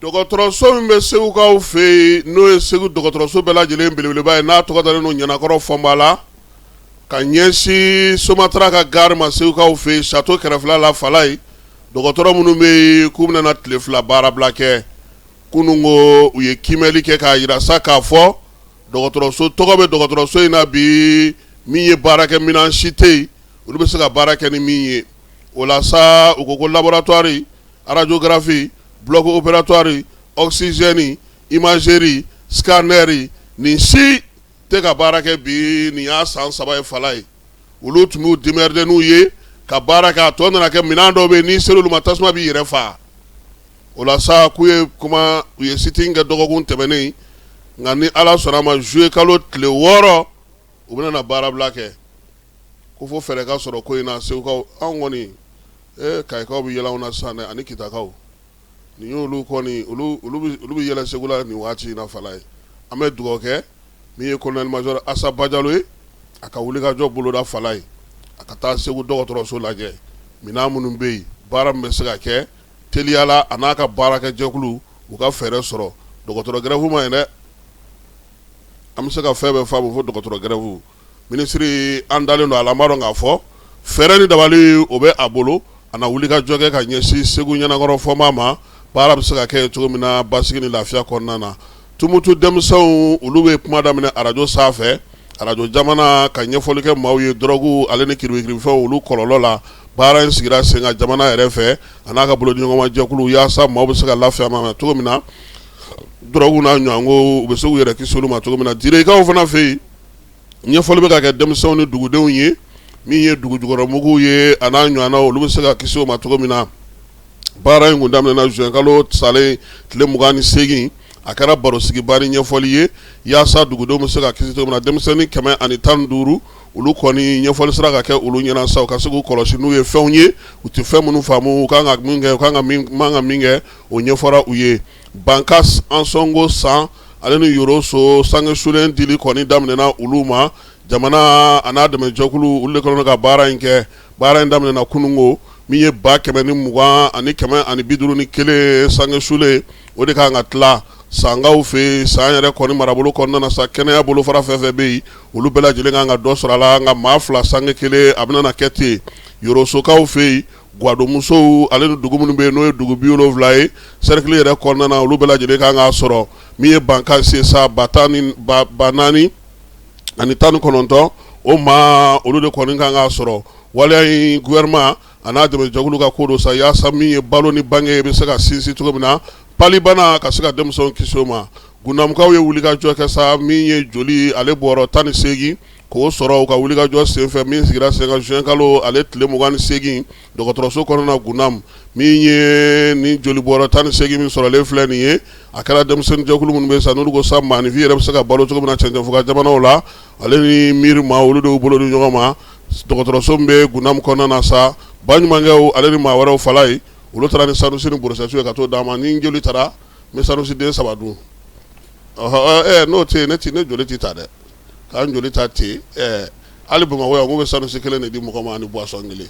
Dɔgɔtɔrɔso min bɛ segukaw fɛ yen, n'o ye Segu dɔgɔtɔrɔso bɛɛ lajɛlen belebeleba ye, n'a tɔgɔ dalen don Ɲanakɔrɔ Fɔnba la, ka ɲɛsin Somatra ka gare ma segukaw fɛ yen, château kɛrɛfɛla la, Falaye, dɔgɔtɔrɔ minnu bɛ yen k'u bɛna na tile 2 baarabila kɛ, kunun ko u ye kiimɛli kɛ k'a jira sa k'a fɔ dɔgɔtɔrɔso tɔgɔ bɛ dɔgɔtɔrɔso in na bi, min ye baarakɛminɛn si tɛ yen, olu bɛ se ka baara kɛ ni min ye. O la sa, u ko ko laboratoire, radiographie, bloc opératoire, oxygène, imagerie, scanner, nin si tɛ ka baara kɛ bi. Nin y'a san 3 ye Falaye. Olu tun b'u démerder n'u ye ka baara kɛ. A tɔ nana kɛ minɛn dɔw bɛ yen, n'i sera olu ma, tasuma b'i yɛrɛ faa. O la sa, k'u ye kuma, u ye sit-in kɛ dɔgɔkun tɛmɛnen, nka ni Ala sɔnna a ma, juillet kalo tile 6, u bɛna na baarabila kɛ, ko fo fɛɛrɛ ka sɔrɔ ko in na. Segukaw, anw kɔni, ee, Kayikaw bɛ yɛlɛ anw na sisan dɛ, ani Kitakaw. Nin y'olu kɔni, olu bɛ yɛlɛ Segu la nin waati in na Falaye. An bɛ dugawu kɛ min ye colonel major Asa Bajalo ye, a ka wulikajɔ boloda Falaye, a ka taa Segu dɔgɔtɔrɔso lajɛ, minɛn minnu bɛ yen, baara min bɛ se ka kɛ teliya la, a n'a ka baarakɛjɛkulu, u ka fɛɛrɛ sɔrɔ. Dɔgɔtɔrɔ grève man ɲi dɛ. An bɛ se ka fɛn bɛɛ faamu fo dɔgɔtɔrɔ grève. Minisiri, an dalen don a la, an b'a dɔn k'a fɔ fɛɛrɛ ni dabali o bɛ a bolo, a na wulikajɔ kɛ ka ɲɛsin Segu Ɲanakɔrɔ Fɔnba ma, baara bɛ se ka kɛ cogo min na basigi ni lafiya kɔnɔna na. Tumutu denmisɛnw, olu bɛ kuma daminɛ arajo sanfɛ, arajo jamana, ka ɲɛfɔli kɛ maaw ye dɔrɔgu ale ni kiribikirifɛnw, olu kɔlɔlɔ la. Baara in sigira sen kan jamana yɛrɛ fɛ, a n'a ka bolodiɲɔgɔnma jɛkulu, yaasa maaw bɛ se ka lafiya ma cogo min na dɔrɔgu n'a ɲɔgɔnko, u bɛ se k'u yɛrɛ kisi olu ma cogo min na. Direkaw fana fɛ yen, ɲɛfɔli bɛ ka kɛ denmisɛnw ni dugudenw ye, min ye dugujukɔrɔmuguw ye, a n'a ɲɔgɔnnaw, olu bɛ se ka kisi o ma cogo min na. Baara in kun daminɛna juin kalo salen tile 28. A kɛra barosigiba ni ɲɛfɔli ye yaasa dugudenw bɛ se ka kisi cogo min na. Denmisɛnnin 115, olu kɔni, ɲɛfɔli sera ka kɛ olu ɲɛna sa, u ka se k'u kɔlɔsi n'u ye fɛnw ye, u tɛ fɛn minnu faamu, u kan ka min kɛ, u kan ka min man ka min kɛ, o ɲɛfɔra u ye. Bankas, Ansɔngo, San ale ni Yoroso, sange sulen dili kɔni daminɛna olu ma. Jamana a n'a dɛmɛjɛkulu, olu de kɛlen don ka baara in kɛ. Baara in daminɛna kununko. Min ye 120 ani 151 sange sulen, o de kan ka tila Sankaw fɛ yen. San yɛrɛ kɔni marabolo kɔnɔna na sa, kɛnɛya bolofara fɛn fɛn bɛ yen, olu bɛɛ lajɛlen kan ka dɔ sɔrɔ a la, nka maa 2 sange kelen, a bɛna kɛ ten. Yorosokaw fɛ yen, Gwadomusow ale ni dugu minnu bɛ yen, n'o ye dugu 70 ye cercle yɛrɛ kɔnɔna na, olu bɛɛ lajɛlen kan k'a sɔrɔ. Min ye Bankas ye sa, ba tan ni ba naani ani 19, o maa, olu de kɔni kan k'a sɔrɔ. Waleya in, gouvernement a n'a dɛmɛjɛkulu ka ko don sa, yaasa min ye balo ni bange bɛ se ka sinsin cogo min na, palibana ka se ka denmisɛnw kisi o ma. Gundamukaw ye wulikajɔ kɛ sa, min ye joli ale bɔrɔ 18 k'o sɔrɔ u ka wulikajɔ senfɛ, min sigira sen kan juin kalo ale tile 28 dɔgɔtɔrɔso kɔnɔna Gundamu. Min ye nin joli bɔrɔ 18 min sɔrɔlen filɛ nin ye, a kɛra denmisɛnninjɛkulu minnu bɛ sa, n'olu ko sa maaninfin yɛrɛ bɛ se ka balo cogo min na cɛncɛnfuga jamanaw la, ale ni miiri maa, olu de y'u bolo di ɲɔgɔn ma. Dɔgɔtɔrɔso min bɛ Gundamu kɔnɔna na sa, baɲumankɛw ale ni maa wɛrɛw, Falaye, olu taara ni sanusi ni brochette ye ka t'o d'a ma. Ni joli taara, n bɛ sanusi den 3 dun. N'o tɛ yen, ne ne joli tɛ ta dɛ, k'an joli ta ten. Hali Bamakɔ yan, k'u bɛ sanusi kelen de di mɔgɔ ma ani boisson kelen.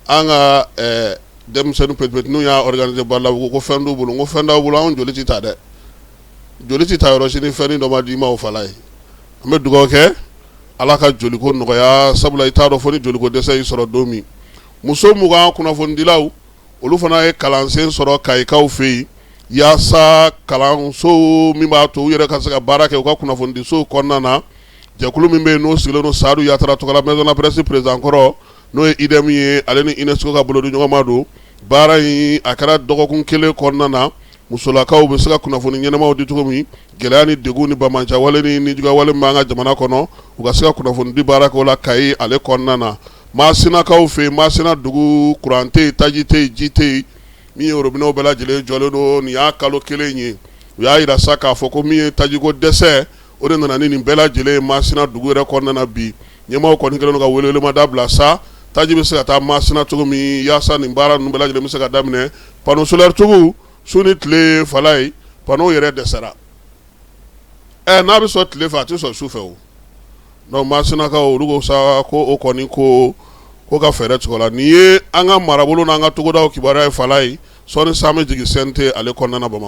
An ka denmisɛnnin petit n'u y'a organiser Balabugu, ko fɛn t'u bolo. N ko fɛn t'aw bolo, anw joli tɛ ta dɛ, joli tɛ ta yɔrɔ si ni fɛn dɔ ma d'i ma. O Falaye, an bɛ dugawu kɛ, Ala ka joliko nɔgɔya, sabula i t'a dɔn fo ni joliko dɛsɛ y'i sɔrɔ don min. Muso 20 kunnafonidilaw, olu fana ye kalansen sɔrɔ Kayikaw fɛ yen, yaasa kalanso min b'a to u yɛrɛ ka se ka baara kɛ u ka kunnafonidisow kɔnɔna na. Jɛkulu min bɛ yen, n'o sigilen don Sadu Yatara tɔgɔ la, maison de la presse président kɔrɔ, n'o ye IDM ye, ale ni UNESCO ka bolodiɲɔgɔnma don. Baara in, a kɛra dɔgɔkun kelen kɔnɔna na, musolakaw bɛ se ka kunnafoni ɲɛnamaw di cogo min, gɛlɛya ni degun ni banbaanciwale ni nijuguyawale min b'an ka jamana kɔnɔ, u ka se ka kunnafonidi baara kɛ o la Kayi ale kɔnɔna na. Masinakaw fɛ yen, Masina dugu, kuran tɛ yen, taji tɛ yen, ji tɛ yen, min ye robinet bɛɛ lajɛlen jɔlen don. Nin y'a kalo kelen ye. U y'a jira sa k'a fɔ ko min ye tajiko dɛsɛ, o de nana ni nin bɛɛ lajɛlen ye Masina dugu yɛrɛ kɔnɔna na bi. Ɲɛmaaw kɔni kɛlen don ka welewelemada bila sa, taji bɛ se ka taa Masina cogo min, yaasa nin baara ninnu bɛɛ lajɛlen bɛ se ka daminɛ. Panneau solaire tigiw, su ni tile, Falaye, panneau yɛrɛ dɛsɛra. Ɛ, n'a bɛ sɔn tile fɛ, a tɛ sɔn su fɛ o. Donc Masinakaw, olu ko sa ko o kɔni ko ka fɛɛrɛ tigɛ o la. Nin ye an ka marabolo n'an ka togodaw kibaruya ye, Falaye. Sɔɔni sa an bɛ jigin CNT ale kɔnɔna na Bamakɔ.